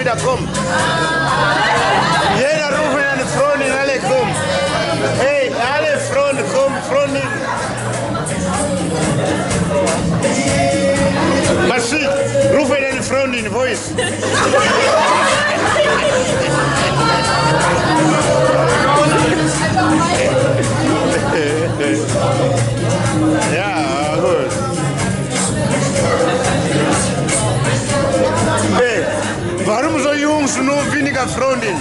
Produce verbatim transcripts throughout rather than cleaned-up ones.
Kom. Yena Rufen en Fronin, allez, kom. Hey, allez, Fronin, kom, Fronin. Merci. Rufen en Fronin, voice. Ja, good. Hey, waarom zo jong zo nog vind ik aan Fronin?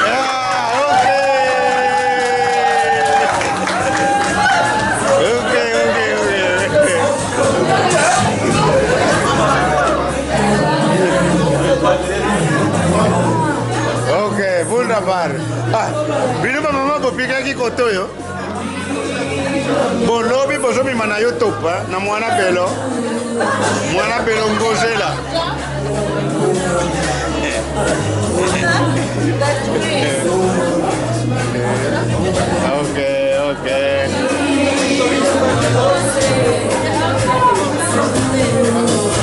Ja, oké. Oké, oké, oké. Oké, wunderbar. Ah, bino ba mama bopikaki koto yo. Bo lobi bozobima na YouTube, eh, na Mwana Belo. Mwana Belo Ngozela. Ok, ok.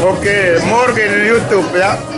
Ok, morgen YouTube, ya.